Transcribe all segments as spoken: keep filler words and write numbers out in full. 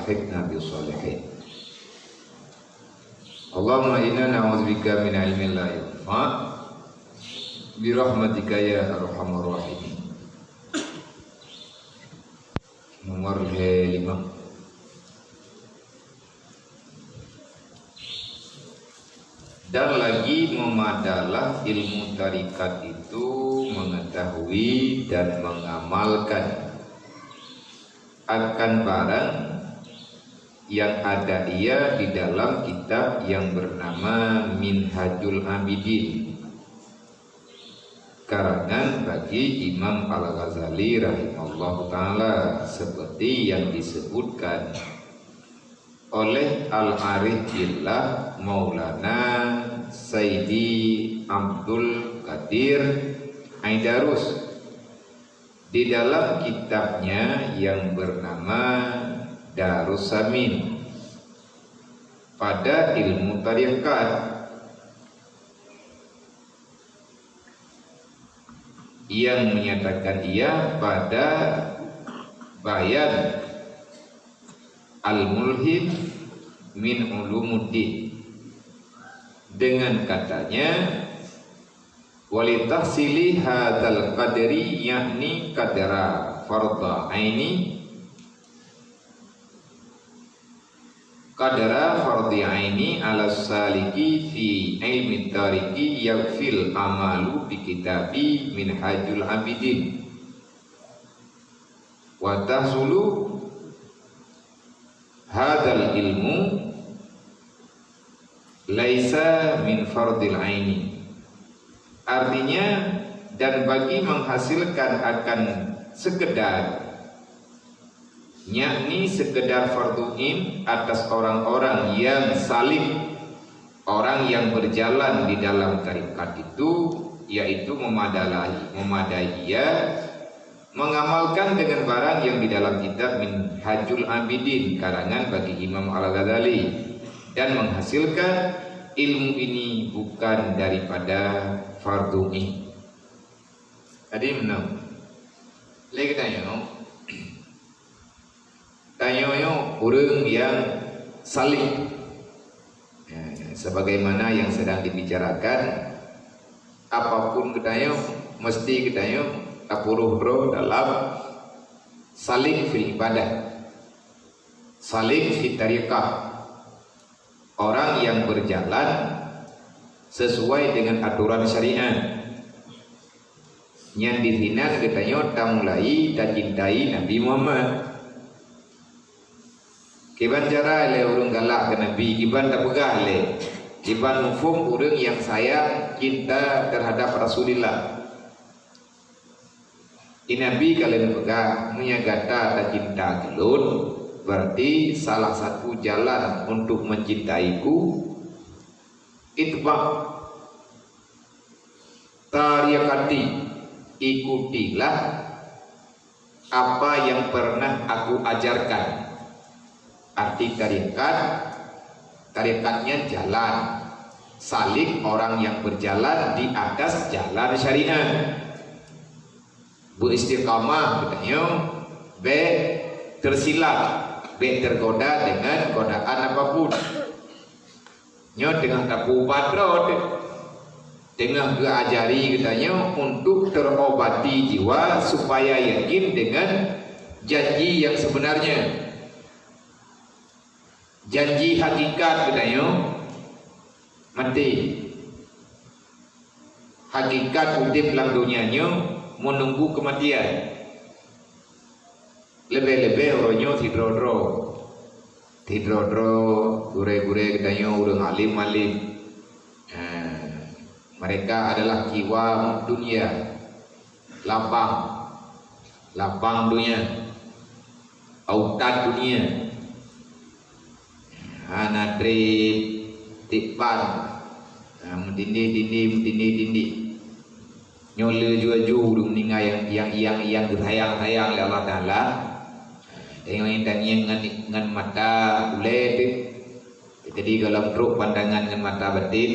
Alhiqna bis shalihin. Allahumma inna na'udzubika min ilmin la yanfa', bi rahmatika ya arhamar rahimin. Nomor lhèe limong. Dan lagi memadalah ilmu tarikat itu mengetahui dan mengamalkan akan barang yang ada ia di dalam kitab yang bernama Minhajul Abidin, karangan bagi Imam Al-Ghazali rahimallahu taala, seperti yang disebutkan oleh Al-Arif Billah Maulana Saidi Abdul Qadir Aidarus di dalam kitabnya yang bernama Darussamin pada ilmu tarikat, yang menyatakan ia pada Bayan Al-Mulhim min Ulumuddin, dengan katanya, "Walitahsili hadzal qadri, yakni qadra fardha aini, qadra fardhi aini ala saliki fi ilmi tariki, yakfil amalu bi kitabi Minhajul Abidin. Wa tahsulu hadzal ilmu laisa min fardhil aini." Artinya, dan bagi menghasilkan akan sekedar, yakni sekedar fardhu ain atas orang-orang yang salik, orang yang berjalan di dalam tarekat itu, yaitu memadai, memadai ia mengamalkan dengan barang yang di dalam kitab Minhajul Abidin karangan bagi Imam Al-Ghazali dan menghasilkan ilmu ini bukan daripada fardhu ain. Jadi, meunan. Lé geutanyoe, tanyoe nyoe ureuëng nyang salik. Ya, sebagaimana yang sedang dibicarakan, apapun geutanyoe, mesti geutanyoe tapuruh droe dalam salik fil ibadah, salik fit tariqah. Orang yang berjalan sesuai dengan aturan syariat. Nyan disinan geutanyoe tamulai tacintai Nabi Muhammad. Kiban cara lé ureuëng galak keu Nabi, kiban tapeugah lé, kiban muphom ureuëng nyang sayang cinta terhadap Rasulullah. Di Nabi ka lheueh peugah, "Meunyoe gata tacinta keu lôn, berarti salah satu jalan untuk mencintaiku, itba' tariqati, ikutilah apa yang pernah aku ajarkan." Arti tarekat, tarekat nyan jalan. Salik orang yang berjalan di atas jalan syariat. Beristiqamah geutanyoe, bék tersilap, bék tergoda dengan godaan apapun. Nyoe teungoh tapeuubat droe teuh. Teungoh geuajari geutanyoe untuk terobati jiwa supaya yakin dengan janji yang sebenarnya. Janji hakikat geutanyoe maté. Hakikat udeb lam donya nyoe menunggu kematian. Leubeh-leubeh uroe nyoe sidroe-droe. Sidroe-droe, gurée-gurée geutanyoe, ureuëng alim-alim. Ha, mereka adalah kiwam dunia, labang, labang dunia, autad dunia. Hana treb, tiep ban. Ha, meutindih-tindih, meutindih-tindih. Nyoe laju-laju ureuëng meuninggai nyang, nyang, nyang, nyang geusayang-sayang lé Allah Taala. Tangieng-tangieng ngon, ngon mata ulée teuh. Jadi, gohlom trok pandangan ngon mata batin.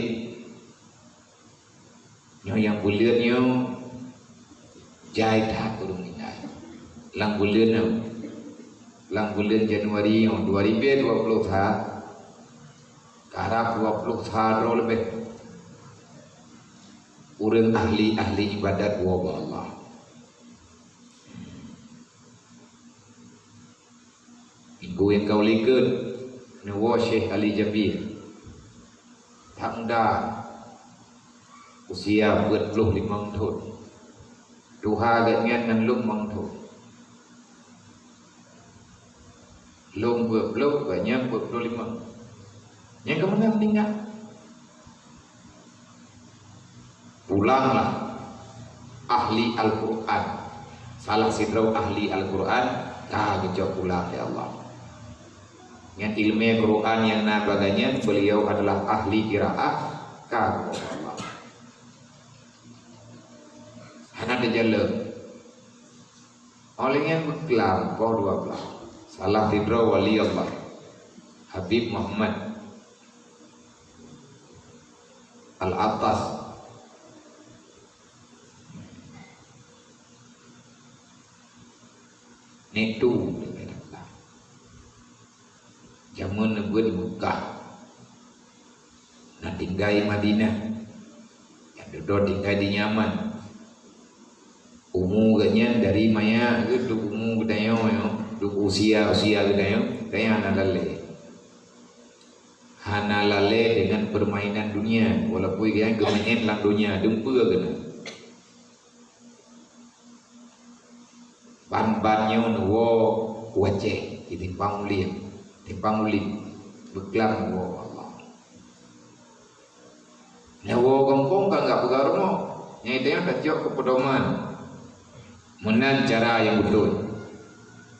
Nyoe nyang buleuen nyoe jai that ureuëng meuninggai. Lam buleuen nyoe. Lam buleuen Januari nyoe dua ribu dua puluh sa, karab dua puluh sa droe leubeh ureuëng ahli-ahli ibadat woe bak Allah. Minggu nyang ka u likot, neuwoe Syekh Ali Jabir. That muda, usia peuet ploh limong thon. Tuha geuh nyan ngon lôn limong thon. Lôn peuet ploh, geuh nyan peuet ploh limong. Nyang keumeunang meuninggai. Pulanglah ahli Al-Quran. Salah sidroe ahli Al-Quran ka geucok pulang lé Allah. Ngon ileumèe Quran nyang na bak geuh nyan, beliau adalah ahli qiraah, ka geucok pulang. Hana teujaleueng. Óh lheueh nyan beuklam poh dua blaih. Salah sidroe wali Allah, Habib Muhammad Al-Attas. Nyan tu. Jameun neubeuen di Mekah, na tinggai Madinah, nyang dudoe tinggai di Yaman. Umu geuh nyan dari manyak geuh, duek umu geutanyoe nyoe, duek usia-usia geutanyoe, geutanyoe hana lalé. Hana lalé dengan permainan dunia, walaupun geutanyoe geumeu'en lam dunia, dumpeue geuh na. Ban-ban nyoe neuwoe u Aceh, di Simpang Ulim, Simpang Ulim, beuklam neuwoe Allah. Neuwoe gampông ka geupeugah rumoh, nyan tanyoe tacok keu peudoman. Meunan cara nyang beutôi.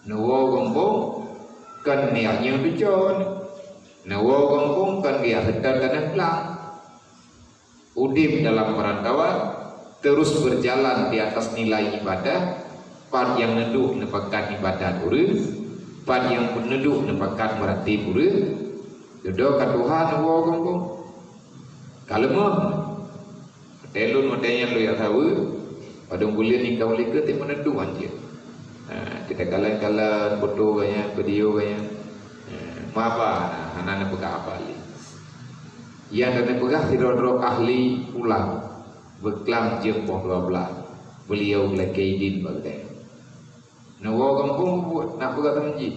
Neuwoe gampông kon niat nyang teucon. Neuwoe gampông kon niat seutôt tanah blang. Udép dalam perantauan, terus berjalan di atas nilai ibadah, pat nyang neuduek neupakat ibadat ureuëng, pat nyang neuduek neupakat meuratéb ureuëng, dudoe ka tuha neuwoe gampông. Ka leumoh. Watèe lôn watèe nyan lôn jak saweue, padum buleuen ninggai u likot teuk meuneudong hanjeuet. Ha, kita kalon-kalon foto geuh nyan, video geuh nyan. Ha, meuhaba hana, hana neupeugah haba lé. Nyang ka neupeugah sidroe-droe ahli pulang, beuklam jeuem poh dua blaih, beliau geulakèe idin bak geutanyoe. Neuwoe gampông buet, na peugah teuma jih.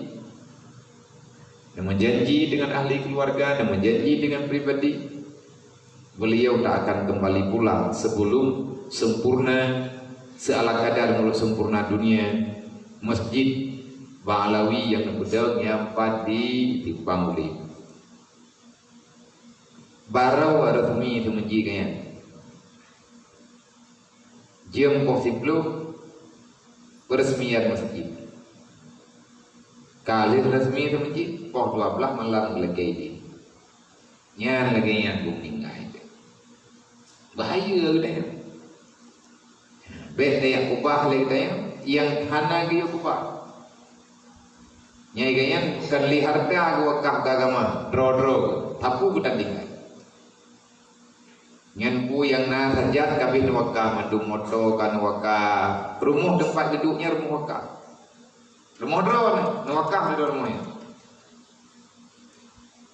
Neumeujanji dengan ahli keluarga, neumeujanji dengan pribadi, beliau tak akan kembali pulang sebelum sempurna, seala kadar meunurot sempurna dunia, masjid Ba'alawi nyang neupeudong nyang pat di Simpang Ulim. Barô resmi teuma jih geuh nyan. Jeuem poh siploh, peuresmian masjid. Ka lheueh resmi teuma jih, poh dua blaih malam geulakèe idin. Nyan lagèe nyan beu meuninggai. Bahaya geutanyoe. Bèk tajak keubah lé geutanyoe nyang hana geuyue keubah. Nyang geuh nyan kon lé hareuta geuwakaf keu agama, droe-droe, sapeue geutanyoe tinggai. Nyan peue nyang na sajan ka abéh neuwakaf, mandum moto ka neuwakaf, rumoh teumpat geuduek nyan rumoh wakaf. Rumoh droeneuh neuwakaf di rumoh nyan.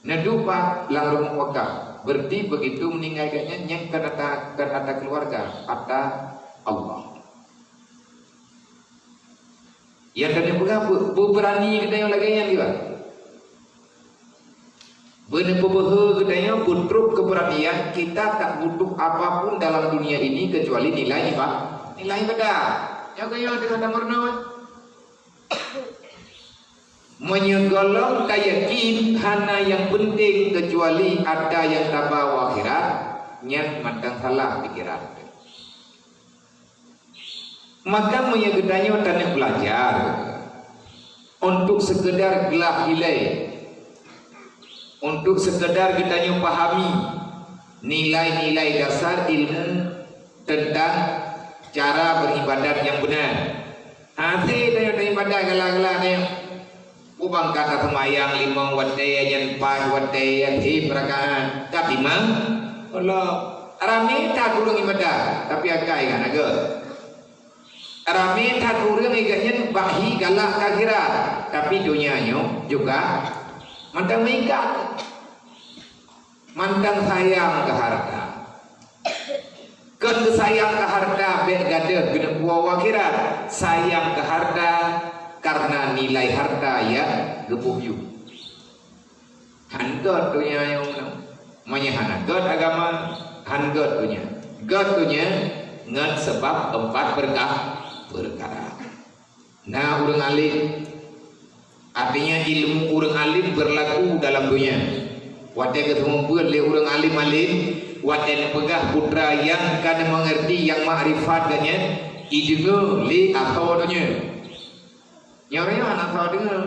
Neuduek bak lam rumoh wakaf. Berarti begitu meuninggai geuh nyan, nyan kon harta, kon harta keluarga, harta Allah. Nyang ka neupeugah beu-, beubeurani geutanyoe lagèe nyan juga. Beuneupeubehe geutanyoe beutrok keubeuranian, kita tak butuh apapun dalam dunia ini kecuali nilai iba-, nilai ibadah. Nyoe keuh nyoe teuka tameurunoe. Meunyoe gohlom tayakin hana nyang peunteng kecuali atra nyang taba u akhirat, nyan mantong salah pikeran. Maka meunyoe geutanyoe taneuk beulajar untuk seukeudar glah ilée, untuk seukeudar geutanyoe pahami nilai-nilai dasar ilmu teuntang cara beribadat nyang beuna, hase tanyoe taibadat galak-galak nyoe. Peue ban ka taseumayang limong watée nyan paih watée, seb rakaat, ka timang? Ulôn. Ramé that ureuëng ibadat, tapi akai ka na gét. Ramé that ureuëng ibadat nyan bak hi galak keu akhirat. Tapi donya nyoe juga mantong meuikat. Mantong sayang keu hareuta. Kon geusayang keu hareuta bék gadôh keuneuk puwoe u akhirat. Sayang keu hareuta kareuna nilai hareuta nyang geuboh yum. Han gét donya nyang meunan. Meunyoe hana gét agama, han gét donya. Gét donya ngon sabab empat peurka-, peukara. Na ureuëng alim, artinya ilmu ureuëng alim beurlaku dalam donya. Watée geuseumeubeuet lé ureuëng alim-alim, watée neupeugah putra nyang ka neumeungeurti nyang makrifat geuh nyan, ideungoe lé asoe donya. Nyoe ureuëng nyan hana soe deungoe.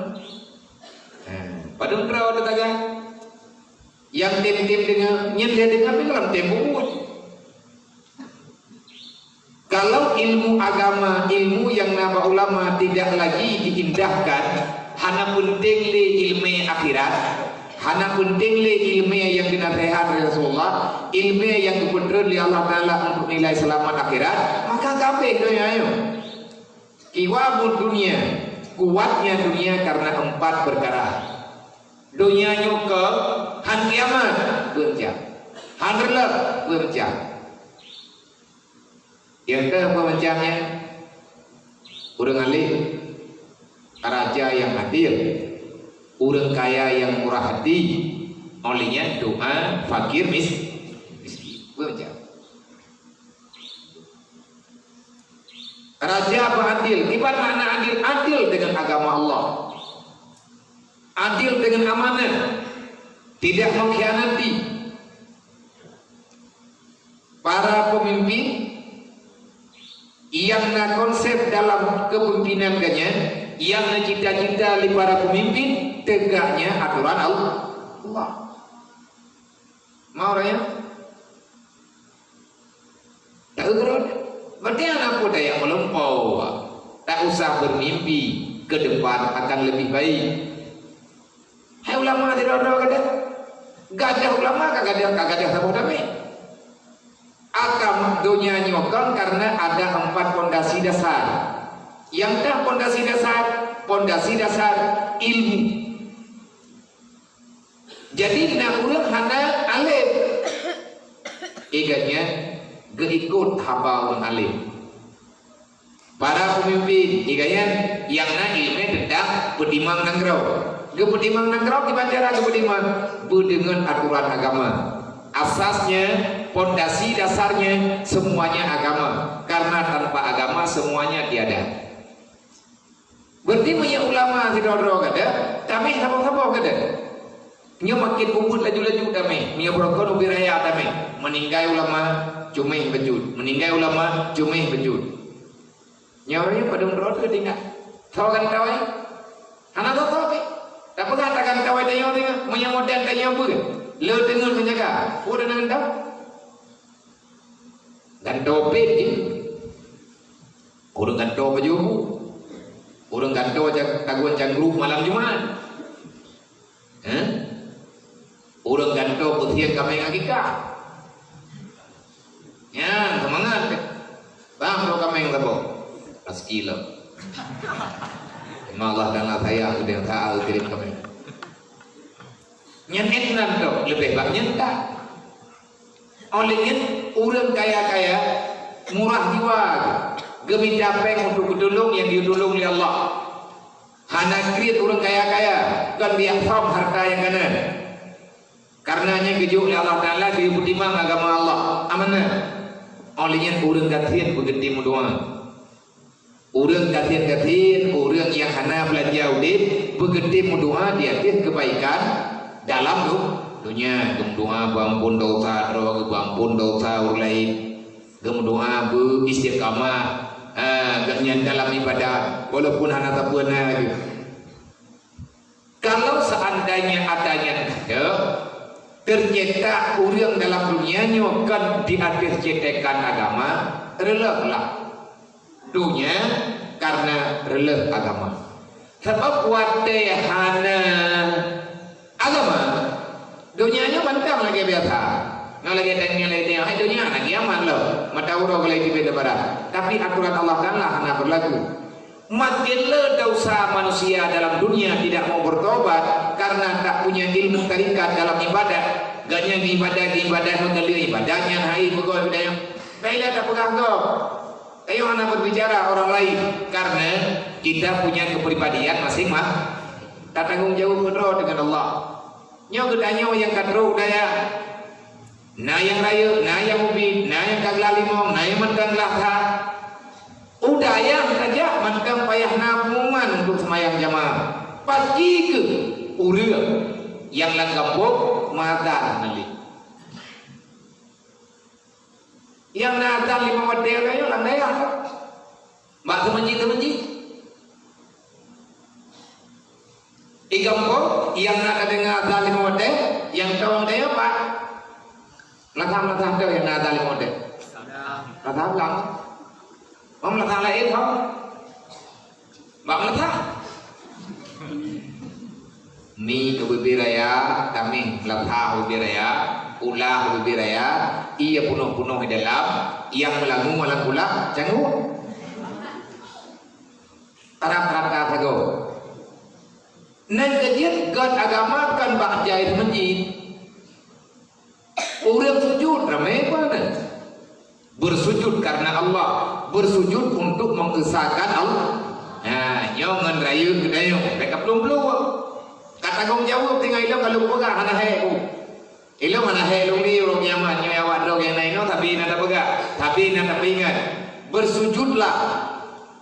Padub droe teuh taga. Nyang tem-tem deungoe, nyan lé deungoe pih lam tem bubuet. Kalau ilmu agama, ilmu nyang na bak ulama tidak lagi diindahkan, hana peunteng lé iéleumé akhirat, hana peunteng lé iéleumé nyang geunaseuhat lé Rasulullah, iéleumé nyang geupeutreun lé Allah Taala untuk nilai seulamat akhirat, maka ka abéh donya nyoe. Kiwabud dunia, kuatnya dunia karena empat perkara. Donya nyoe keu han kiamat, beureujang. Han reuleuh, beureujang. Nyang keu peureujang nyan, ureuëng alim, raja nyang adil, ureuëng kaya nyang murah hati, óh lheueh nyan doa fakir mis-, miskin. Beureujang. Raja beuadil. Kiban makna adil? Adil dengan agama Allah. Adil dengan amanah. Tidak mengkhianati. Para pemimpin nyang na konsep dalam kepemimpinan geuh nyan, nyang na cita-cita lé para pemimpin, tegaknya aturan Allah. Mau raya? Tak keurot. Berarti aneuk muda nyang meulumpoe, tak usah bermimpi ke depan akan lebih baik. Hai ulama sidroe-droe gata. Gadoh ulama ka gadoh, ka gadoh saboh damé. Agama donya nyoe kon karena ada empat pondasi dasar. Nyang tah pondasi dasar, pondasi dasar ilmu. Jadi na ureuëng hana alim, ié geuh nyan geuikot haba ureuëng alim. Para pemimpin, ié geuh nyan nyang na iéleumé teuntang peutimang nanggroe. Geupeutimang nanggroe kiban cara geupeutimang? Beudeungon aturan agama. Asasnya, pondasi dasarnya semuanya agama. Karena tanpa agama semuanya tiada. Berarti meunyoe ulama sidroe-droe gata, tameh saboh-saboh gata. Nyoe makin ubit laju-laju tameh. Meunyoe beurokon ubit raya tameh. Meuninggai ulama, cuméh beujeuet. Meuninggai ulama, cuméh beujeuet. Nyoe ureuëng padub droe teuh tinggai. Soe gantôi? Hana soe-soe pih. Tapeugah ta gantôi tanyoe teuh, meunyoe modern tanyoe beuh. Le teungeut meujaga. Peue na gantôi? Gantô pet jih. Ureuëng gantô baju. Ureuëng gantô ja-, tagun cangkruek malam Jumat. Hah? Ureuëng gantô peusieng kaméng akikah. Nyan, seumangat. Bang, bawa kaméng saboh. Pas kilo. Memang Allah Taala sayang, udah tahu kirim kaméng. Nyan ék nan tu, leubeh bak nyan that. Óh lheueh nyan, ureuëng kaya-kaya murah jiwa, geumita péng untuk geutulông nyang geutulông lé Allah. Hana kriet ureuëng kaya-kaya, kon biak som hareuta nyang ka na. Kareuna nyan geujok lé Allah Taala geupeutimang agama Allah, amanah. Óh lheueh nyan ureuëng gasien beugeutem meudoá. Ureuëng gasien-gasien, ureuëng nyang hana beulanja udeb, beugeutem meudoá di ateueh keubaikan dalam du-, donya. Geumeudoá beuamphon desya droe, geumeudoá beuamphon desya ureuëng laén. Geumeudoá beu-istiqamah, ha, geuhnyan dalam ibadat, walaupun hana sapeue na lagée. Kalau seandainya ada nyang ka, teucetak ureuëng dalam dunia nyoe kon di ateueh cetekan agama, reuloh lah. Donya karena reuloh agama. Sabab watée hana agama, donya nyoe mantong lagée biasa. Nyoe lagée tanyoe lagée tanyoe, hai donya hana kiamat lom. Mata uroe gulai tibet lebaran. Tapi aturan Allah Taala hana berlaku. Makin le dosa manusia dalam dunia tidak mau bertobat karena tak punya ilmu tarikat dalam ibadat. Gobnyan ibadat, ibadat meugalak ibadat nyan hai beugöt ibadat nyan. Baiklah, tak peugah gob. Ayo hana berbicara orang lain karena kita punya kepribadian masing-masing. Tatanggong jaweueb keudroe dengan Allah. Nyoe geutanyoe nyang ka trok dayah. Na nyang rayeuk, na nyang ubit, na nyang ka glah limong, na nyang mantong glah that. U dayah tajak mantong payah na pengumuman untuk seumayang jamaah. Pasti keuh ureueng nyang lam gampông meuazan na lé. Nyang na azan limong watèe nyoe lam dayah. Bak seumeujid-seumeujid. Di gampông, nyang na tadeungoe azan limong watèe, nyang tong dayah pat. Meunasah-meunasah teuh nyang na azan limong watèe. Meunasah blang. Meunasah laén, ho. Bak meunasah. Mi keu bibir raya, tamih meunasah bibir raya, ulah bibir raya, ié peunoh-peunoh di dalam, nyang meulangue lam ulah, cangguek. Tarap rata sagoe. Nyan keuh jeuet göt agama kon bak jai seumeujid. Ureueng sujud ramé peue nyan? Bersujud karena Allah, bersujud untuk mengesahkan Allah. Ha, nyoe ngon rayeuk geutanyoe, bèk ka plueng-plueng. Ka tanggong jaweueb tinggai ilong ka lôn peugah hana hék ku. Ilong hana hék lôn li uroe kiamat nyoe awak droe nyang na inoe sabe na tapeugah, sabe na tapeuingat. Bersujudlah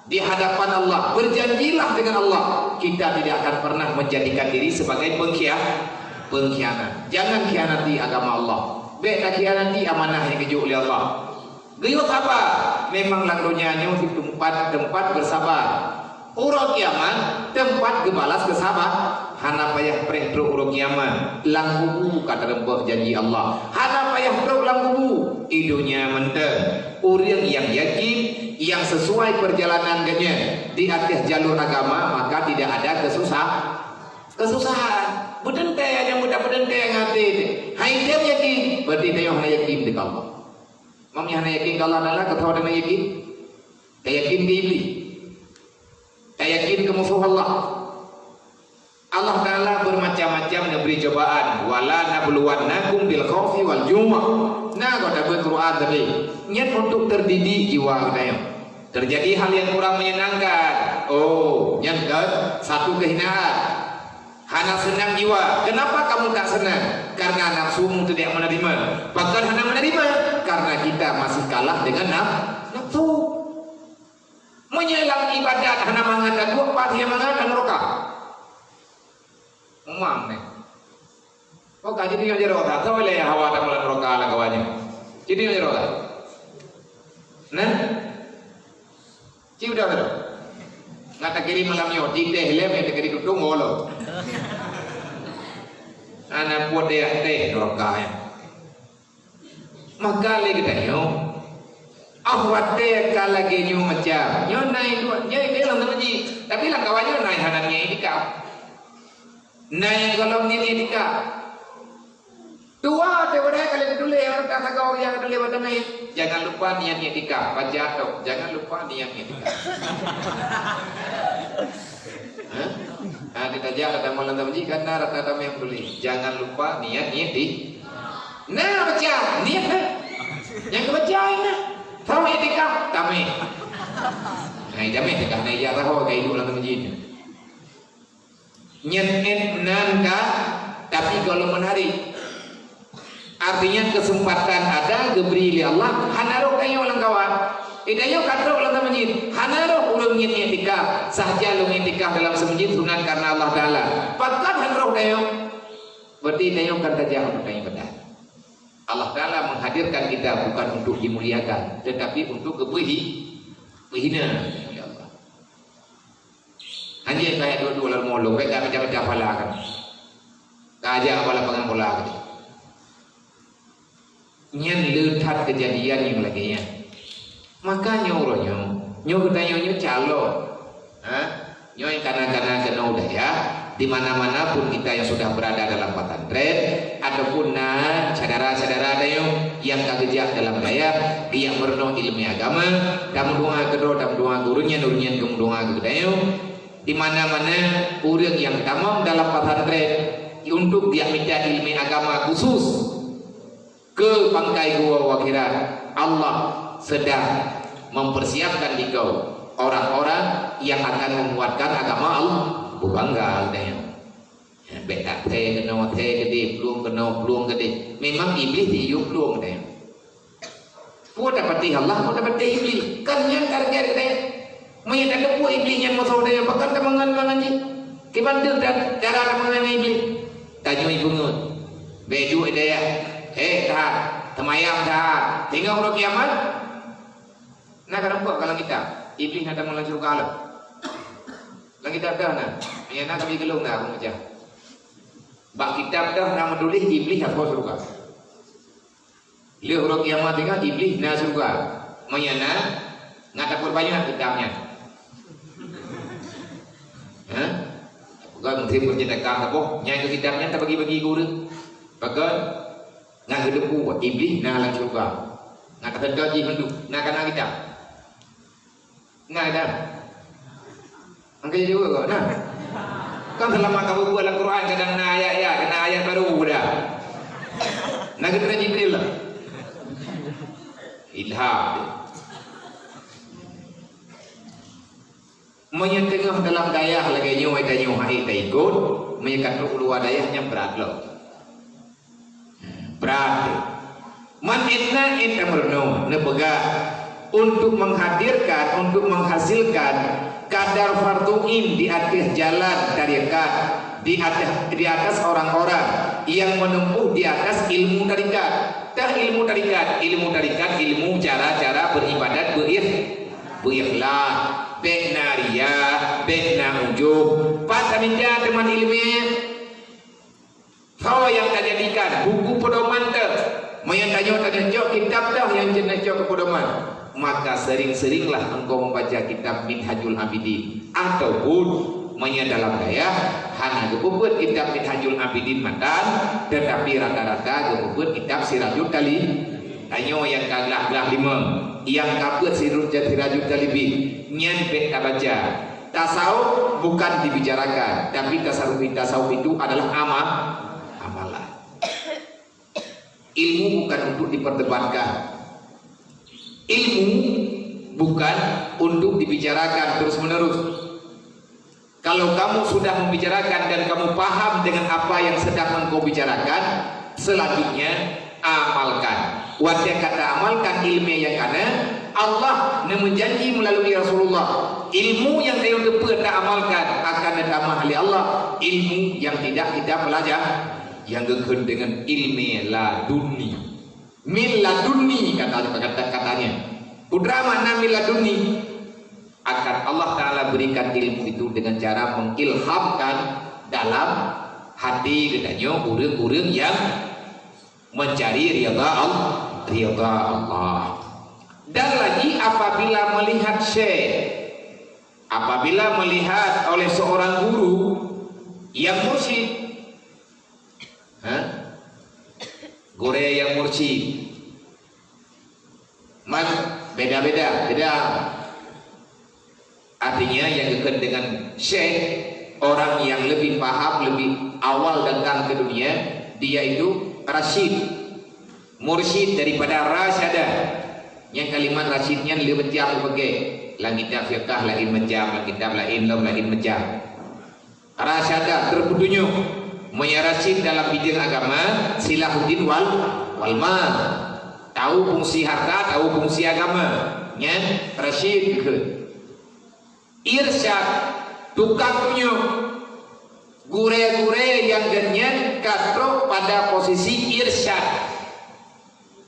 di hadapan Allah, berjanjilah dengan Allah, kita tidak akan pernah menjadikan diri sebagai pengkhianat. Pengkhianat. Jangan khianati agama Allah. Bèk takhianati amanah nyang geujok lé Allah. Geuyue saba, memang lam donya nyoe teumpat, teumpat beusaba. Uroe kiamat, teumpat geubalas keusaba. Hana payah preh trok uroe kiamat. Lam kubu ka teurumpok janji Allah. Hana payah trok lam kubu. Di donya mantong. Ureueng nyang yakin, nyang sesuai perjalanan geuhnyan di ateueh jalur agama, maka tidak ada kesusah-, kesusahan. Beuteuntèe nyang mudah beuteuntèe ngon até. Hai tem yakin, berarti tanyoe hana yakin di Allah. Meunyoe hana yakin keu Allah Taala, keu toh hana yakin? Ka yakin keu Iblih? Ka yakin keu musoh Allah? Allah Taala bermacam-macam neubri cobaan. "Wala nabluwannakum bil khaufi wal ju'." Na gob tabeuet Quran tadi. Nyan untuk terdidik jiwa geutanyoe. Terjadi hal yang kurang menyenangkan. Oh, nyan kan satu kehinaan. Hana seunang jiwa. Kenapa kamu tak senang? Karena nafsumu tidak menerima. Pakon hana menerima? Karena kita masih kalah dengan naf-, nafsu. Meunyoe lam ibadat hana mangat, dak duek pat hana mangat, lam neraka. Umam neh. Oh, ka jadi nyang jaroe that. Soe lé hawa that lam neraka lam kawan nyoe? Jadi nyang jaroe that. Nah? Ci udah tu. Ngat takiri malam nyoe, di teh lem yang takiri tutung ngolo. Anak buat dia teh neraka ya. Maka lé geutanyoe, ah, watèe ka lagèe nyoe macam, nyoe na indua, nyoe idéh lam teumeuji. Tapi lam kawan nyoe na hana niat itikaf. Na nyang gohlom niat itikaf. Dua watèe padahai ka lheueh teutuléh, ureueng ka sagoe nyang teutuléh bak teumé. Jangan lupa niat itikaf. Baca tok, jangan lupa niat itikaf. Hah? Ha, kita jak lam lam teumeuji, kan na rata-rata yang teutuléh. Jangan lupa niat itikaf. Na baca, niat na. Nyang geubaca na. Tahu itikaf, tamé. Hai, jamé itikaf na ijazah ho ka iduek lam masjid. Nyan ét nan ka, tapi kalau menarik. Artinya kesempatan ada geubri lé Allah, hana roh tanyoe lam kawan. Eh, tanyoe ka trok lam masjid, hana roh ureueng nyan itikaf. Sahaja lôn itikaf dalam seumajid sunat karena Allah Taala. Pakon hana roh tanyoe? Berarti tanyoe kan tajak untuk tanyoe ibadat. Allah Taala menghadirkan kita bukan untuk dimuliakan, tetapi untuk geupeuhi-, peuhina oleh Allah. Hanjeuet ka dua-dua lam mulung, ka baca-baca pala kan. Ka ajak bola pegang bola kan. Nyan le that kejadian nyang lagèe nyan. Maka nyoe uroe nyoe, nyoe geutanyoe nyoe calon. Ha? Nyoe nyang kana-kana keunoe dayah, Di mana-mana pun kita yang sudah berada dalam pesantren ataupun na syedara-syedara tanyoe nyang ka geujak dalam dayah, geujak meurunoe ileumèe agama, tameudoa keudroe, tameudoa keu ureueng nyan, ureueng nyan geumeudoa keu tanyoe. Di mana-mana ureueng nyang tamong dalam pesantren untuk geujak mita ileumèe agama khusus, keu pangkai geuwoe u akhirat, Allah sedang mempersiapkan dikeue orang-orang yang akan menguatkan agama Allah. Beubangga geutanyoe. Bèk that thèe keunoe, thèe keudéh, plueng keunoe, plueng keudéh. Memang Iblih jiyue plueng geutanyoe. Peue tapatéh Allah, peue tapatéh Iblih. Kan nyan target geutanyoe. Meunyoe tateupeue Iblih nyan musoh geutanyoe, pakon tamangat-mangat jih? Kiban deuh dan cara tamangat ngon Iblih. Tanyoe ipeungeut. Bèk duek di dayah. Eh, that. Teumayang that. Singoh uroe kiamat. Na ka nampak ka lam kitab. Iblih na tamong lam syeuruga lom. Lam kitab deuh na. Nyang na ka bri geulong na aku baca. Bak kitab deuh na meutuléh Iblih na syeuruga. Lheueh uroe kiamat teuka Iblih na syeuruga. Meunyoe na, ngat tapeubanyak kitab nyan. Hah? Bukan mungkin bercerita saboh, nyan keu kitab nyan tabagi-bagi keu ureueng. Pakon? Ngat geuteupeue Iblih na lam syeuruga. Ngat taseutôt jih mandum. Na ka na kitab. Ngat dah. Angkai jaweueb kok, nah. Kan seulama ka bubuet lam Quran kadang na ayat-ayat, keu na ayat baru dah. Na geutreun Jibril lah. Ilham. Meunyoe teungoh dalam dayah lagèe nyoe, tanyoe hana taikot, meunyoe ka trok u luwa dayah nyan brat lom. Brat. Man itna in tamrno neupeugah untuk menghadirkan, untuk menghasilkan kadar fardhu ain di ateueh jalan tarekat, di ateueh, di atas orang-orang yang menempuh di atas ilmu tarekat. Tah ilmu tarekat, ilmu tarekat, ilmu cara-cara beribadat, beikh-, beikhlas, bèk na riya, bèk na ujub. Pat tamita teuma ileumèe? Soe nyang tajadikan buku peudoman teuh? Meunyoe tanyoe taneuk cok kitab teuh nyang jeuet neuk cok keu peudoman, maka sering-seringlah engkau membaca kitab Minhajul Abidin. Ataupun meunyoe dalam dayah hana geupeubuet kitab Minhajul Abidin matan, tetapi rata-rata geupeubuet kitab Sirajul Tali-, tanyoe nyang ka glah-glah limong, nyang ka peuet Sirajul, Sirajul Talibin, nyan bèk tabaca. Tasawuf bukan dibicarakan, tapi tasawuf, tasawuf itu adalah ama-, amalan. Ilmu bukan untuk diperdebatkan. Ilmu bukan untuk dibicarakan terus-menerus. Kalau kamu sudah membicarakan dan kamu paham dengan apa yang sedang engkau bicarakan, selanjutnya amalkan. Watèe ka ta amalkan ileumèe nyang ka na, Allah neumeujanji meulalu Rasulullah, ilmu nyang tanyoe teupeu ta amalkan akan neutamah lé Allah ilmu nyang tidak kita pelajari, nyang geukheun deungon ilmu laduni. Min laduni kata, kata, katanya. Peue makna min laduni? Akan Allah Ta'ala berikan ilmu itu dengan cara mengilhamkan dalam hati geutanyoe ureueng-ureueng nyang mencari ridha Allah, ridha Allah. Dan lagi apabila melihat syekh, apabila melihat oleh seorang guru yang mursyid, ha? Gurèe nyang mursyid. Man, beda-beda, beda. Artinya, yang geukheun dengan syekh, orang yang lebih paham, lebih awal datang ke dunia, dia itu rasyid, mursyid daripada rasyada. Nyang kalimat rasyid nyan le macam geupeugah. Lam kitab fiqah laén macam, lam kitab laén lom laén macam. Rasyada, terpetunjuk. Meunyoe rasyid dalam bidang agama, Silahuddin wal, wal mal. Tahu fungsi harta, tahu fungsi agama. Nyan rasyid geukheun. Irsyad, tukang tunjuk. Gurèe-gurèe nyang geuh nyan ka trok pada posisi irsyad.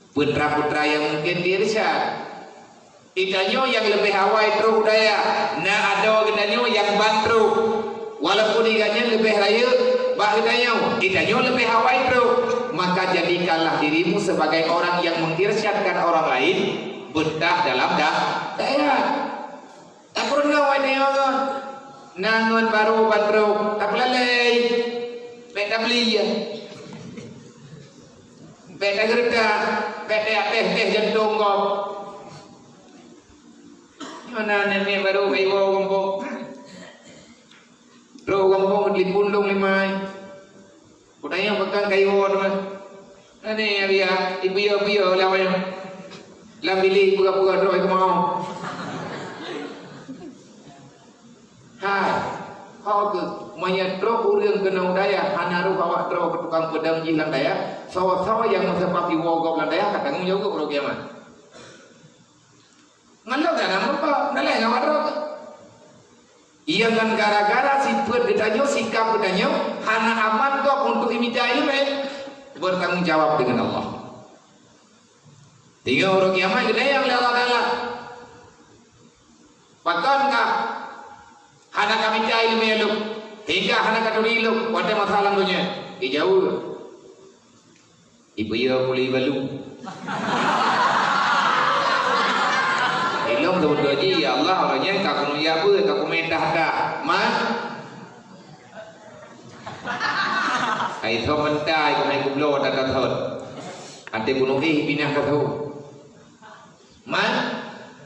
Putra-putra nyang mungken di irsyad. Geutanyoe nyang leubeh awai trok u dayah, na adoe geutanyoe nyang ban trok. Walaupun gobnyan leubeh rayeuk bak geutanyoe, geutanyoe leubeh awai trok. Maka jadikanlah dirimu sebagai orang yang mengirsyadkan orang lain betah dalam da-, dayah. Takheun ngon awai tanyoe ngon. Na ngon barô ban trok tapeulalai, bèk tabli, bèk tageureutak, bèk tajak teh-teh jantông gob. Nyoe na nenek barô ka iwoe gampông. Trok gampông, telepon lôn lé mai. Kutanyong pakon ka iwoe teuma. Nani ya, ya, ipiôh-piôh lawét. Lam bilék peugah-peugah droe keumaoh. Hai, ho keuh, meunyoe trok ureueng keunoe dayah hana roh awak droe keu tukang peudong jih lam dayah, soe-soe nyang meusabab iwoe gob lam dayah ka tanggong jaweueb uroe kiamat. Ngon lôn hana meurumpok, nalai ngon awak droe. Iya ngon gara-gara sifeuet geutanyoe, sikap geutanyoe, hana aman gob untuk imita ileumèe, bertanggung jawab dengan Allah. Teungoh uroe kiamat geutanyong lé Allah Taala, "Pakon ka hana kamita ileumèe lôn, hingga hana katuri lôn watèe masa lam donya?" Geujaweueb, "Ipiôh kuli balu." Ilôn seubeutôi jih, "Ya Allah, uroe nyan ka keuneuk jak beuet, ka kumè dah-dah. Man, ai thon meutai, kumè kubloe dah-dah thon. Até keuneuk éh pinah ka thon. Man,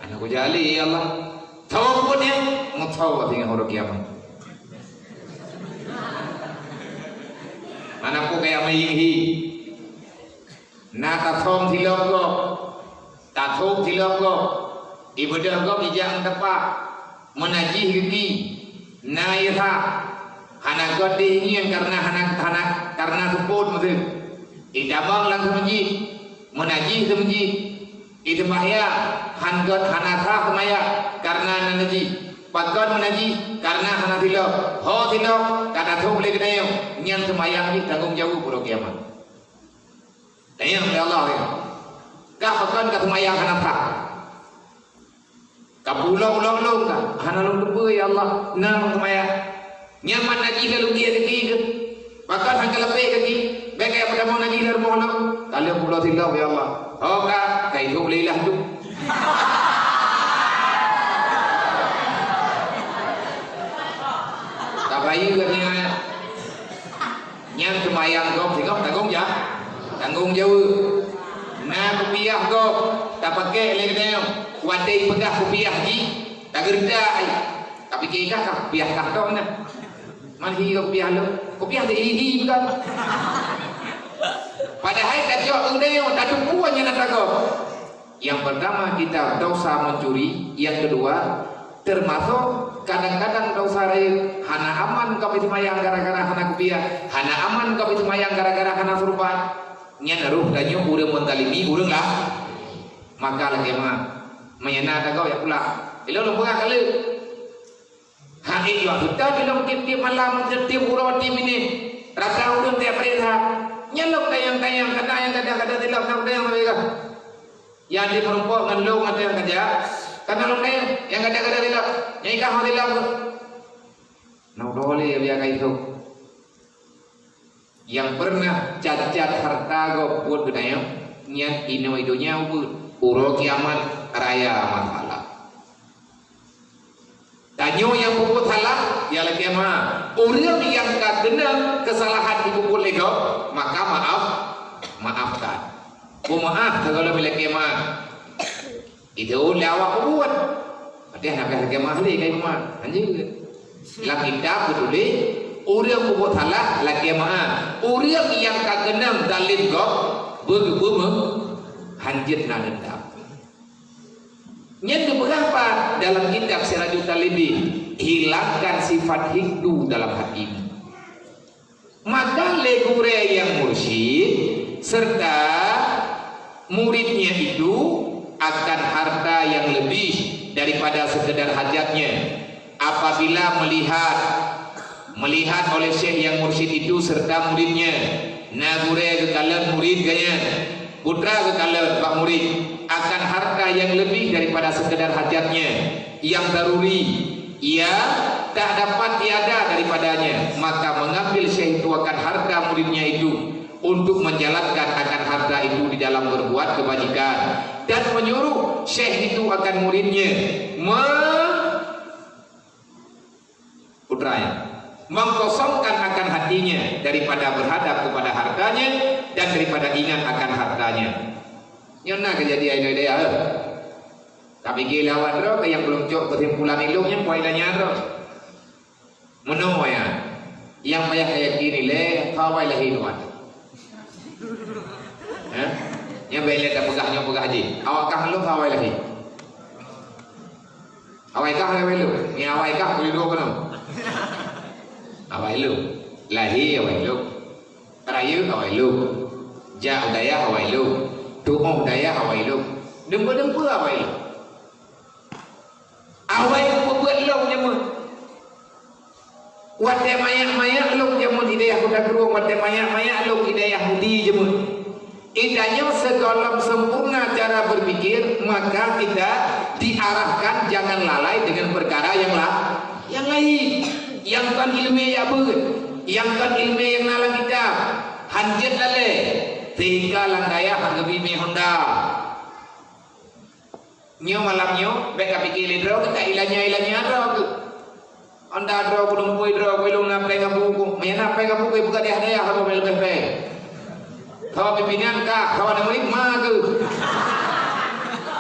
aneuk kujali, ya Allah. Thon pun ya, meuthon singoh uroe kiamat." Mana pun kaya maying hi. Na tathom silop gob, tathom silop gob, ibeudôh gob ijak ngon tepak, meunajih geuki, na ié that, hana göt deh ngieng kareuna hana, hana, kareuna seupôt meuteuk. Itamong lam seumeujid, meunajih seumeujid, iseumbahyang, han göt hana sah seumayang kareuna na najih. Pakon meunajih? Kareuna hana silop. Ho silop ka tathom lé geutanyoe, nyan seumayang jih tanggong jaweueb uroe kiamat. Tanyong lé Allah, ya. Kah pakon ka seumayang hana sah? Ka peuulông-ulông lôn ka, hana lôn teupeue, ya Allah, na lôn seumayang. Nyan man najih ka lôn tiek gaki keuh. Pakon han ka leupeh gaki? Bèk kajak peutamong najih lam rumoh lôn. Ka lheueh peubuet silop, ya Allah. Ho ka, ka idôk lé ilah tu. Ka bayeue gaki nyan. Nyan seumayang gob singoh tanggong ja-, tanggong jaweueb. Na kupiah gob tapakèk lé geutanyoe, watèe ipeugah kupiah jih, tageureutak ai. Tapike kah, kah kupiah kah droe na. Man hi gob kupiah lôn, kupiah teuh hi-hi bukan. Padahai tacok geutanyoe tateupeue nyan atra gob. Yang pertama kita dosa mencuri, yang kedua termasuk kadang-kadang dosa rayeuk, hana aman gob seumayang gara-gara hana kupiah, hana aman gob seumayang gara-gara hana surban. Nyan roh tanyoe ureueng menzalimi ureueng lah. Maka lagèe ma, meunyo na tagob jak pula. Ilôn lôn peugah keu lé. Hai, waktu teuh ilôn tiep-tiep malam, tiep-tiep uroe, tiep minét, rata ureueng tajak pareksa. Nyan lôn tanyong-tanyong, kana nyang gadang-gadang silop, lôn tanyong lagèe nyan. Nyang di meurumpok ngon lôn ateueh nyang ka jak, kana lôn tanyong, nyang gadang-gadang silop, nyang ikah ho silop. Na uroe lé biasa ka isôk. Nyang peureunah cacat hareuta gob buet geutanyoe, nyan inoe donya ubeut, uroe kiamat raya masalah. Tanyoe nyang peubuet salah, ya lagèe ma, ureueng nyang ka keunong keusalahan jipeubuet lé gob, maka maaf, maafkan. Peumeu'ah sigohlom lagèe ma. Itu lé awak peubuet. Padahai hana lagèe ma lé kai ma. Hanjeuet. Lam kitab geutuléh, ureueng peubuet salah lagèe ma. Ureueng nyang ka keunong zalim gob, beugeubeumeung, hanjeuet na deundam. Nyan geupeugah pat dalam kitab Sirajut Talibin, hilangkan sifat hikdu dalam hatimu. Maka lé gurèe nyang mursyid serta muridnya itu akan harta yang lebih daripada sekedar hajatnya. Apabila melihat, melihat oleh syekh yang mursyid itu serta muridnya, na gurèe geukalon murid geuh nyan, putra geukalon bak murid, akan harta yang lebih daripada sekedar hajatnya, yang daruri, ia tak dapat tiada daripadanya, maka mengambil syekh itu akan harta muridnya itu untuk menjalankan akan harta itu di dalam berbuat kebajikan, dan menyuruh syekh itu akan muridnya me- Raya. Mengkosongkan akan hatinya daripada berhadap kepada hartanya dan daripada ingat akan hartanya. Nyoe na kejadian Indonesia. Tapi gila awak droe ke nyang belum cok kesimpulan ilung nyan poin nyan droe. Meunoe ya. Nyang payah yakin ilée, hawai lahé luat. Hah? Nyang bèk lé tapeugah nyoe peugah jih. Awak kah lôn hawai lahé. Awai kah lé welu. Ni awai kah keu dua keunoe. Awai lôn. Lahé awai lôn. Rayeuk awai lôn. Jak u dayah awai lôn. Tuoh dayah awai lôn. Deumpeu-deumpeu awai lôn. Awai peubuet lôn jameun. Watèe manyak-manyak lôn jameun i dayah Kuta Krueng, watèe manyak-manyak lôn i dayah Mudi jameun. Itanyoe segohlom sempurna cara berpikir, maka kita diarahkan jangan lalai dengan perkara yang la-, yang lain. Nyang kon ileumèe jak beuet, nyang kon ileumèe nyang na lam kitab, hanjeuet lalè, sehingga lam dayah geubri mè Honda. Nyoe malam nyoe, bèk kapike lé droe, ka ilanya-ilanya droe keuh. Anda droe, kudong pui droe, keu ilong na péng abu ku. Meunyo na péng abu ku, buka dayah-dayah, haba meuleubeh péng. Kawa pimpinan ka, kawa na murit ma keuh.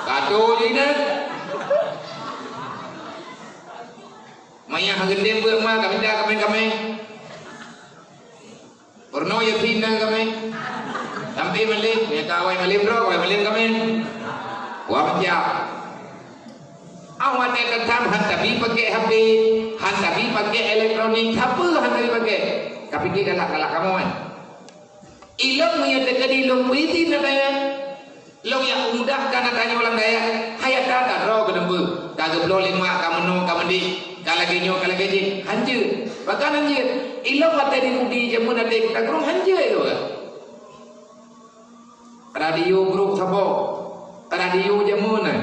Kato je inan. Maya hagedem beuet ma, ka minta kameng-kameng. Peurunoe yakin na kameng. Sampai malem, ya ka awai malem droe, awai malem kameng. Wah macam. Awak ni tetap hantabi pakai H P, hantabi pakai elektronik, siapa hantabi pakai? Tapi dia galak-galak kamu kan? Ilong meunyo teukeudi lôn puisi na dayah. Lôn nyang mudahkan ata nyoe lam dayah. Hai ata ka droe keuneubeuet. Ka geubloe lé mak, ka meunoe, ka meudiek. Ka lagèe nyoe, ka lagèe jih. Hanjeuet. Bahkan hanjeuet. Ilong watèe di Mudi jameun até Kuta Krueng hanjeuet lôn. Radio brok saboh. Radio jameun na.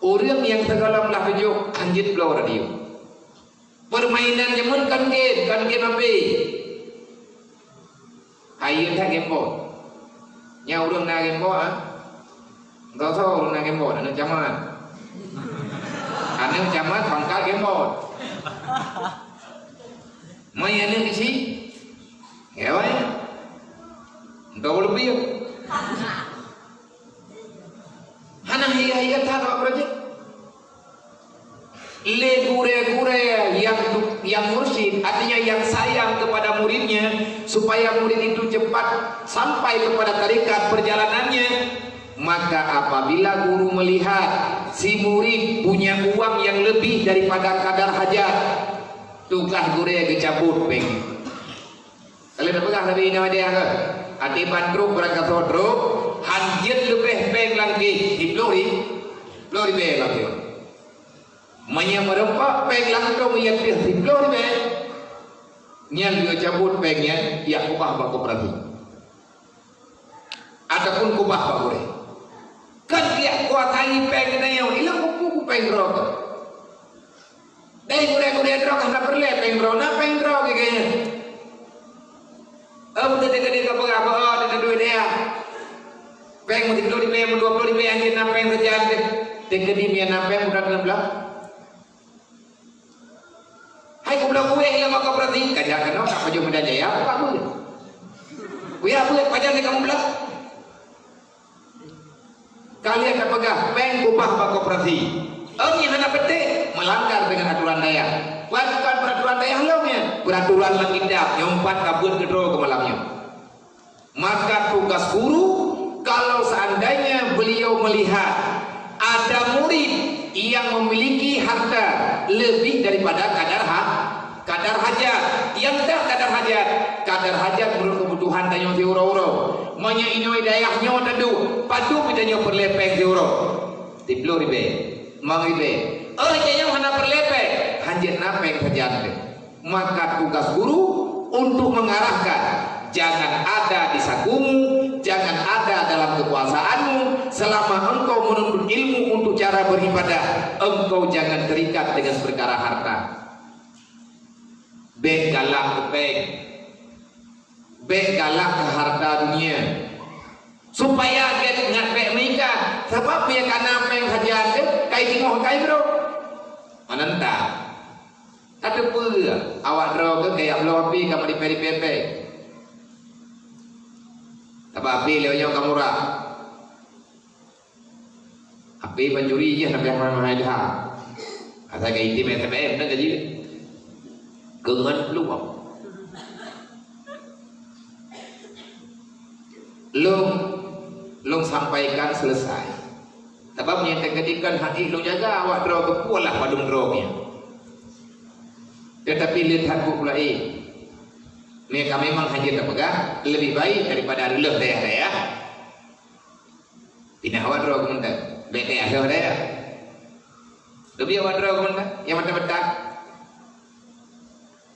Ureueng nyang sigohlom lah tujoh hanjeuet bloe radio. Permainan jameun kon game, kon game H P. Hai, yue that Game Boy. Nyan ureueng na Game Boy, ah. Entah soe ureueng na Game Boy, aneuk camat. Aneuk camat pangkat Game Boy. Mai aneuk isi. Game Boy. Entah ureueng piôh. Hana higa-higa that awak projek. Lé gurèe-gurèe yang, yang mursyid, artinya yang sayang kepada muridnya, supaya murid itu cepat sampai kepada tarekat perjalanannya, maka apabila guru melihat si murid punya uang yang lebih daripada kadar hajat, tugas gurèe geucabut péng. Ka lheueh tapeugah Nabi Nabi Adam ke? Até ban trok beurangkasoe trok, hanjeuet leubeh péng lam kéh, siploh ri-, siploh ribèe lam kéh. Meunyo meureumpok péng lam kantong nyang deuh siploh ribèe, nyan lheueh cabot péng nyan, jak keubah bak koperasi. Ataupun keubah bak gurèe. Kan jak kuasai péng geutanyoe, ilong kupeue péng droe. Dai gurèe-gurèe droe ka hana peureulèe péng droe, na péng droe geuh nyan. Oh, beutôi teukeudi ka peugah, oh, teukeudi duek dia. Péng meusiploh ribèe, meudua ploh ribèe, anjeut na péng sajan teuh. Teukeudi meunyo na péng udah teungoh blah. Hai kubloe kueh lam koperasi, ka jak keunoe, ka pajoh Medan Jaya, buka beuet. Kuya beuet, pajan teuh kamoe blah. Ka lheueh tapeugah péng kubah bak koperasi. Ôn nyang hana peunteng, melanggar dengan aturan dayah. Bukan, bukan peraturan dayah lom nyan, peraturan lam kitab nyang pat ka beuet keudroe keu malam nyoe. Maka tugas guru, kalau seandainya beliau melihat ada murid yang memiliki harta lebih daripada kadar ha-, kadar hajat. Nyang dak kadar hajat, kadar hajat meunurot keubutuhan tanyoe siuroe-uroe. Meunyoe inoe dayah nyoe taduek, padub tanyoe peureulèe péng siuroe? Siploh ribèe, limong ribèe. Oh, tanyoe hana peureulèe péng, hanjeuet na péng sajan teuh. Maka tugas guru untuk mengarahkan, jangan ada di sakumu, jangan ada dalam kekuasaanmu, selama engkau menuntut ilmu untuk cara beribadah, engkau jangan terikat dengan perkara harta. Bèk galak keu péng. Bèk galak keu harta dunia. Supaya gèt ngat bèk meuikat. Sabab meunyo ka na péng sajan teuh, kai teungoh kai brok. Meunan that. Tateupeue awak droe keuh kaya bloe api ka meuripée-ripée péng. Sabab api lé nyoe ka murah. Api pancuri jih leubeh mahai-mahai that. Asai ka item S M S na gaji. Keungon peuluang. Lôn, lôn sampaikan selesai. Sabab nyang teukeudi kon hati lôn jaga awak droe keuh, peue lah padum droe nyan. Teutapi le that buet laén. Meuka memang hana tapeugah, leubeh baik daripada reuloh dayah-dayah. Pinah awak droe keuh mantong. Bèk dayah lhoh dayah. Leubeh awak droe keuh mantong. Nyang mantong-mantong.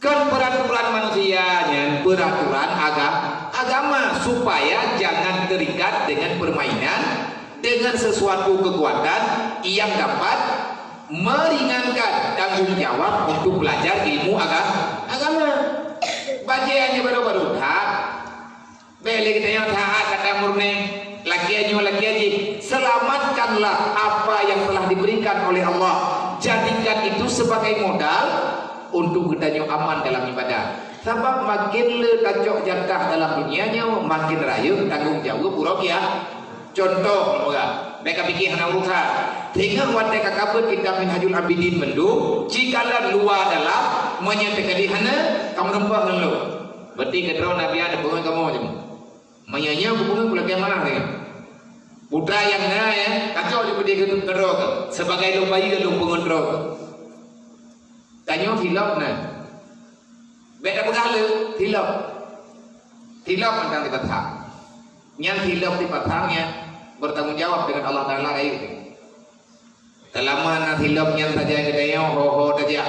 Kon peuraturan manusia nyan, peuraturan aga-, agama, supaya jangan terikat dengan permainan, dengan sesuatu kekuatan yang dapat meringankan tanggung jawab untuk belajar ilmu aga-, agama. Bajèe nyan baru-baru that. Bèk lé geutanyoe that kata murni, lakèe nyoe lakèe jih. Selamatkanlah apa yang telah diberikan oleh Allah. Jadikan itu sebagai modal untuk geutanyoe aman dalam ibadah. Sabab makin le tacok jatah dalam dunia nyoe, makin rayeuk tanggong jaweueb uroe kiamat. Contoh, peugah, bèk ka pike hana urusan. Teungoh watèe ka kabeuet kitab Minhajul Abidin mandum, cikalon luwa dalam, meunyoe teukeudi hana, kamoe rumpok ngon lôn. Berarti keudroe Nabi Adam peungeut kamoe cuma. Meunyoe nyoe kupeungeut kulakèe meu'ah lé. Putra nyang na, ya, kacok lé peudeh keu, keu droe keuh. Sebagai lôn bayeue lôn peungeut droe keuh. Tanyoe tilok na. Bèk tapeugah le, tilok. Tilok mantong dipasang. Nyan tilok dipasang nyan bertanggung jawab dengan Allah Taala rayeuk. Teulama na tilok nyan tajak geutanyoe, ho-ho tajak.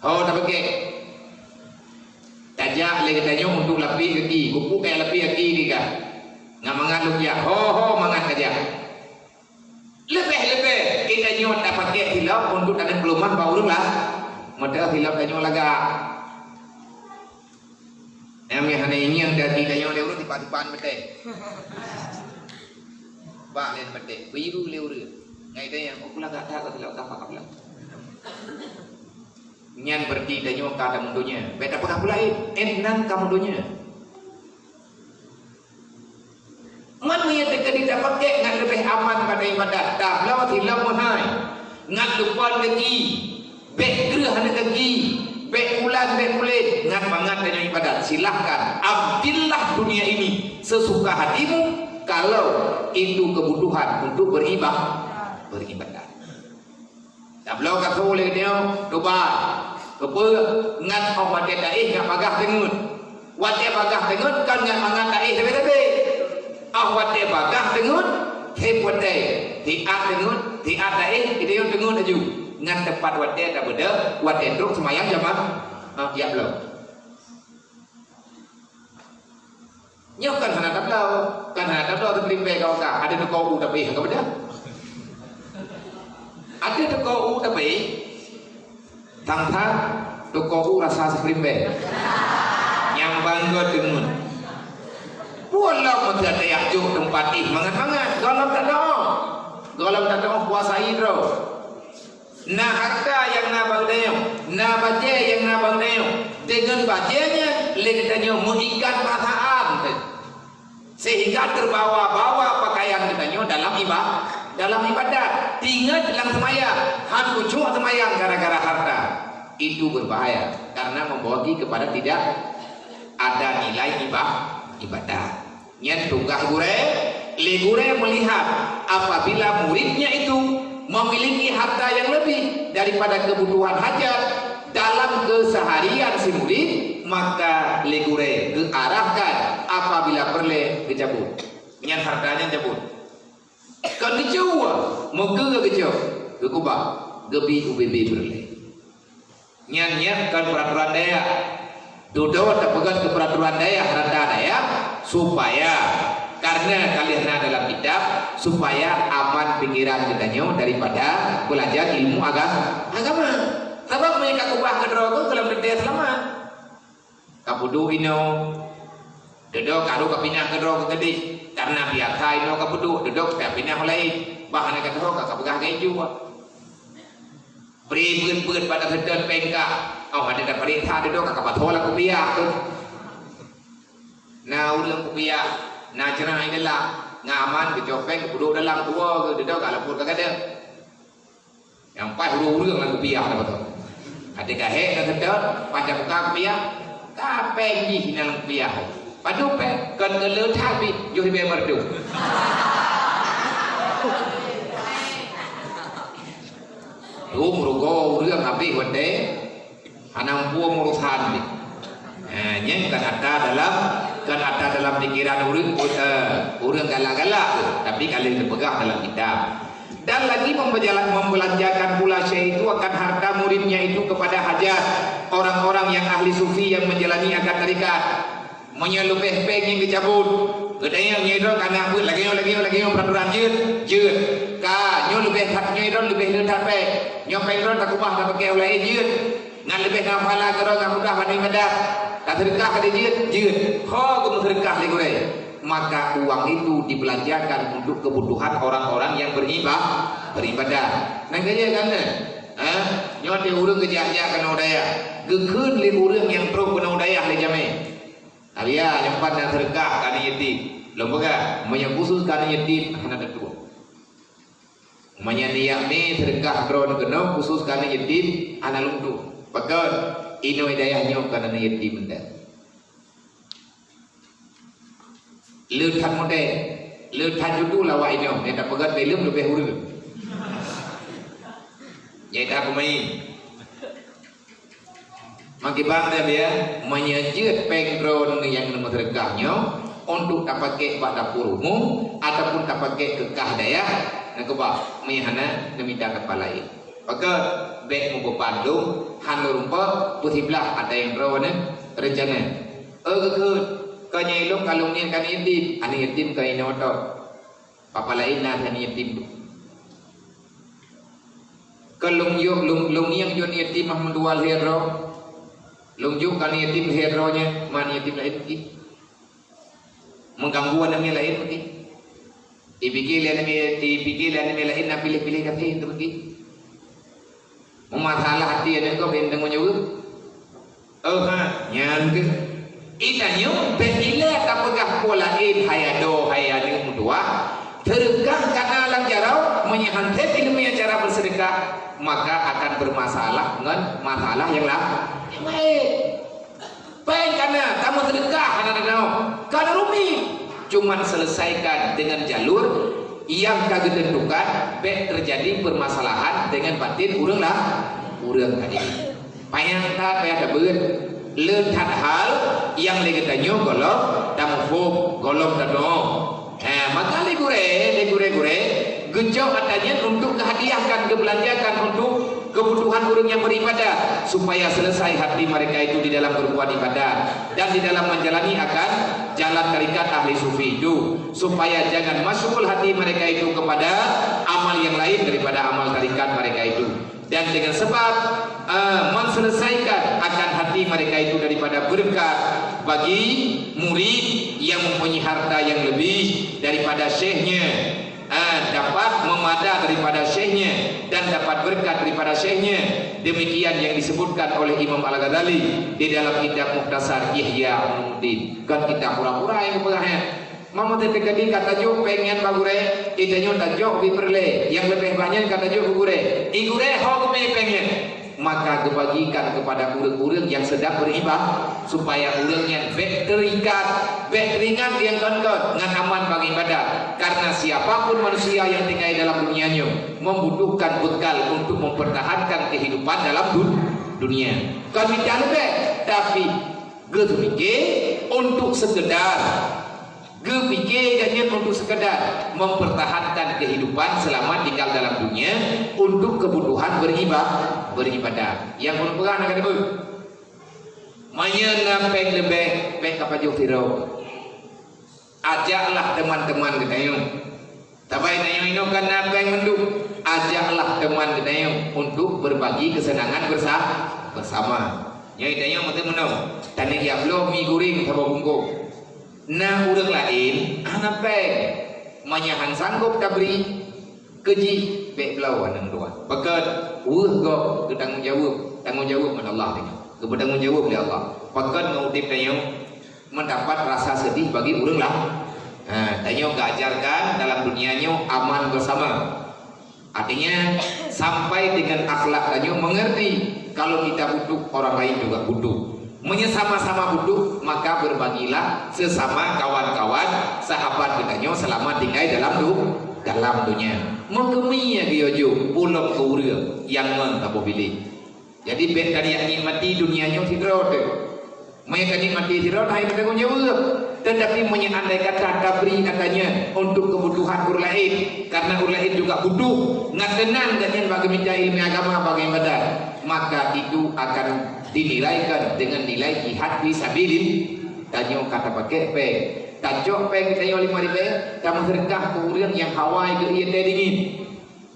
Ho tapeugèt. Tajak lé geutanyoe untuk lapéh gaki, gupuk kaya lapéh gaki lé gah. Ngat mangat lôn jak, ho-ho mangat kajak. Leubeh-leubeh geutanyoe tapakék tilok untuk taneuk peuleumah bak ureueng lah. Meudeh tilok tanyoe lagak. Nyang meuhana ingieng dari tanyoe lé ureueng tipa-tipan beuteh. Bak lé beuteh, biru lé ureueng. Ngai tanyoe, oh, pula gata ka tilok gata ka pula. Nyan berarti tanyoe ka tameudônya. Bèk tapeugah pula, eh, eh, nan ka meudônya. Man meunyoe teukeudi tapakék ngat leubeh aman pada ibadat, tabloe tilok meuhai, ngat lupon gaki, bèk kreueh aneuk gaki, bèk ulan, bèk kulét, ngat mangat tanyoe ibadat. Silahkan, ambillah dunia ini sesuka hatimu kalau itu kebutuhan untuk beriba-, beribadat. Tabloe ka su lé geutanyoe, tuba. Keupeue? Ngat 'oh watèe taéh ngat bagaih teungeut. Watèe bagaih teungeut kon ngat mangat taéh leubeh-leubeh. 'Oh watèe bagaih teungeut, thép watèe, siat teungeut, siat taéh, geutanyoe teungeut laju. Ngat teupat watèe tabeudôh, watèe trok seumayang jamaah, ah, jak bloe. Nyoe kan hana tabloe, kan hana tabloe teupeurimbèe ka wakah. Ada teuko u tapi ka beudôh. Ada teuko u tapi tang-tang teuko u rasa seupeurimbèe. Nyang bangga deungon. Pulang meuti ada yak jok teumpat ih mangat-mangat. Golom tak ada. Golom tak ada puasa idro. Na hareuta nyang na bak geutanyoe, na bajèe nyang na bak geutanyoe. Deungon bajèe nyan lé geutanyoe meuikat perasaan teuh. Sehingga terbawa-bawa pakaian geutanyoe dalam iba-, dalam ibadat. Ingat lam seumayang, han kucok seumayang gara-gara harta. Itu berbahaya karena membawa kepada tidak ada nilai iba-, ibadat. Nyan tugaih gurèe, lé gurèe meulihat apabila muridnya itu memiliki harta yang lebih daripada kebutuhan hajat dalam keseharian si murid, maka lé gurèe geuarahkan apabila peureulèe geucabut. Nyan harta nyan cabut. Kon geucue, meukeue geucok, geukubah, geubi ubé-bé peureulèe. Nyan, nyan kon peuraturan dayah. Dudoe tapeugöt keu peuraturan dayah, rata dayah, supaya, karena ka lheueh na dalam kitab, supaya aman pikiran geutanyoe daripada beulajar ilmu aga-, agama. Sabab meunyoe ka keubah keudroe keuh, gohlom teuntèe seulamat. Ka peuduek inoe, dudoe ka rôh ka pinah keudroe keuh keudéh, karena biasa inoe ka peuduek, dudoe ka pinah u laén, bah hana ka keudroe ka, ka peugah lagèe jih. Bri beuet-beuet bak taseutôt péng kah. Oh, adak taparéksa dudoe ka kapasoe lam kupiah tu. Na ureuëng kupiah, na cerai geulak, ngon aman geucok péng geupeuduek dalam, tuwoe geuh dudoe ka lapor ka gadeuh. Nyang paih ureuëng-ureuëng lam kupiah na beutôi. Adak ka hék taseutôt, paih tabuka kupiah, ka péng jih na lam kupiah. Padub péng, kon keu le that pih, yoh ribée meureudôk. Tu meurugoe ureuëng habéh watée hana muphom urosan jih. Ha, nyan kan ata dalam, kan ata dalam pikiran ureuëng, eh, ureuëng galak-galak tu, tapi ka lheueh teupeugah dalam kitab. Dan lagi membejalan-, membelanjakan pula syekh itu akan harta muridnya itu kepada hajat orang-orang yang ahli sufi yang menjalani akad tarikat. Meunyoe leubeh péng nyang geucabut, geutanyong nyoe droe ka na beuet lagée nyoe, lagée nyoe, lagée nyoe peuraturan jeuet, jeuet. Ka nyoe leubeh that, nyoe droe leubeh le that péng. Nyoe péng droe takeubah tapaké u laén jeuet. Ngon leubeh ngon pahala keudroe ngon mudah bak ibadat. Taseudeukah ka jeuet, jeuet. Ho geumeuseudeukah lé gurée. Maka uang itu dibelanjakan untuk kebutuhan orang-orang yang beriba-, beribadah. Nang kaya kan? Ha? Nyoe di ureuëng geujak-jak keunoe dayah. Geukheun lé ureuëng nyang trok keunoe dayah lé jamé. Alia, nyang pat na seudeukah keu aneuk yatim. Lôn peugah, meunyoe khusos keu aneuk yatim, hana teutueng. Meunyoe niyak mi seudeukah droen keunoe khusos keu aneuk yatim, hana lôn tueng. Pakon, inoe dayah nyoe kon aneuk yatim mantong. Le that mudée, le that judu lawak inoe, nyang tapeugét lé lôn leubeh ureuëng. Nyang that peumain. Meukiban teubiet, meunyoe jeuet péng droeneuh nyang neumeuseudeukah nyoe untuk tapaké bak dapur umum ataupun tapaké keu kah dayah, neukeubah, meunyoe hana, neumita teumpat laén. Pakon, bék meubeuban lom, han lôn rumpok, peusiblah ata nyang droeneuh reuncana. Oh geukheun, kon nyan ilôn ka lôn niet keu aneuk yatim, aneuk yatim kon inoe tok. Papa laén na keu aneuk yatim tu. Kon lôn jok, lôn, lôn ngieng jok aneuk yatim mah meudua lhée droe. Lôn jok keu aneuk yatim lhée droe nyan, ma aneuk yatim laén peuki. Meuganggu aneuk miet laén peuki. Ipike lé aneuk miet, ipike lé aneuk miet laén na piléh-piléh gasien tu peuki. Meumasalah até aneuk gob nyang teungoh nyoe. Oh ha, nyan keuh. Geutanyoe bék ilée tapeugah peue laén hai adoe hai aneuk meutuwah. Seudeukah ka na lam jaroe, meunyoe han sép iéleumé cara beuseudeukah, maka akan beumasalah ngon masalah nyang la-, nyang laén. Péng ka na, tameuseudeukah hana tanoh, ka na rumi. Cuman selesaikan dengan jalur nyang ka geuteuntukan, bék teujadi peumasalahan dengan batin ureuëng lah, ureuëng tadi. Payah that, payah tabeuet. Le that hal nyang lé geutanyoe gohlom tamuphom, gohlom tanoh. Eh, maka lé gurée, lé gurée-gurée, geucok ata nyan untuk geuhadiahkan, geubeulanjakan untuk kebutuhan ureuëng nyang beribadah, supaya selesai hati mereka itu di dalam berbuat ibadah dan di dalam menjalani akan jalan tarikat ahli sufi itu, supaya jangan masyghul hati mereka itu kepada amal yang lain daripada amal tarikat mereka itu. Dan dengan sebab, eh, menselesaikan akan hati mereka itu daripada berkat bagi murid yang mempunyai harta yang lebih daripada syekhnya, eh, dapat memadah daripada syekhnya dan dapat berkat daripada syekhnya. Demikian yang disebutkan oleh Imam Al-Ghazali di dalam kitab Mukhtasar Ihya Ulumuddin. Kon kitab pura-pura nyang geupeugah nyan. Meunyoe teukeudi ka tajok péng nyan bak gurée, geutanyoe tajok bak peureulée, nyang leubeh banyak ka tajok bak gurée. Di gurée ho geumé péng nyan, maka geubagikan kepada ureuëng-ureuëng nyang sedang beribadah, supaya ureuëng nyan bék teuikat, bék teuingat nyang kon-kon ngon amal beribadah. Karena siapa pun manusia yang tinggal dalam dunia nyoe membutuhkan bekal untuk mempertahankan kehidupan dalam dun-, dunia. Kon mita leubeh, tapi geupike untuk sekedar Geupike gobnyan untuk sekadar mempertahankan kehidupan selama tinggal dalam dunia untuk kebutuhan beriba-, beribadah. Nyang ulôn peugah na ka teupeue. Meunyoe na péng leubeh, bék kapajoh sidroe. Ajaklah teman-teman geutanyoe. Saban tanyoe inoe kan na péng mandum. Ajaklah teman geutanyoe untuk berbagi kesenangan bersa-, bersama. Nyoe tanyoe meuteumeunoe. Tanyoe jak bloe mi goreng saboh bungkôh. Na ureuëng laén hana péng, meunyoe han sanggob tabri keu jih, Bèk bloe aneuk dua. Pakon weueh gob geutanggong jaweueb, tanggong jaweueb ngon Allah tanyoe. Geupeutanggong jaweueb lé Allah. Pakon ngon udép tanyoe mendapat rasa sedih bagi ureueng laén. Ha, tanyoe geuajarkan dalam dunia nyoe aman bersama. Artinya, sampai dengan akhlak tanyoe mengerti kalau kita butuh, orang lain juga butuh. Meunyoe sama-sama butuh, maka berbagilah sesama kawan-kawan, sahabat geutanyoe selama tinggai dalam du-, dalam dunia. Meukeumia geuyue jok, pulom keu ureueng nyang ngon saboh bilék. Jadi, bèk taniat nikmati dunia nyoe sidroe teuh. Meunyoe tanikmati sidroe, hai teuh tanggong jaweueb. Tetapi meunyoe andai kata tabri ata nyan untuk kebutuhan ureueng laén, karena ureueng laén juga butuh, ngat teunang gobnyan bak geumita ileumèe agama, bak ibadat, maka itu akan dinilaikan dengan nilai jihad fi sabilillah. Tanyoe ka tapakék péng, tacok péng geutanyoe limong ribèe, tameuseudeukah keu ureueng nyang hawa keu ié teh dingin.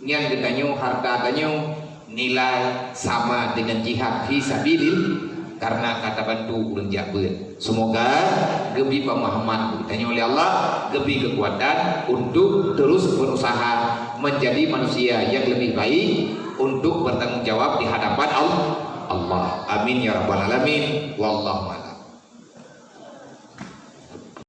Nyan geutanyoe harta tanyoe nilai sama dengan jihad fi sabilillah karena ka tabantu ureueng jak beuet. Semoga geubri pemahaman geutanyoe oleh Allah, geubri kekuatan untuk terus berusaha menjadi manusia yang lebih baik untuk bertanggung jawab di hadapan Allah. Allah. Amin ya rabbal alamin. Wallahu a'lam.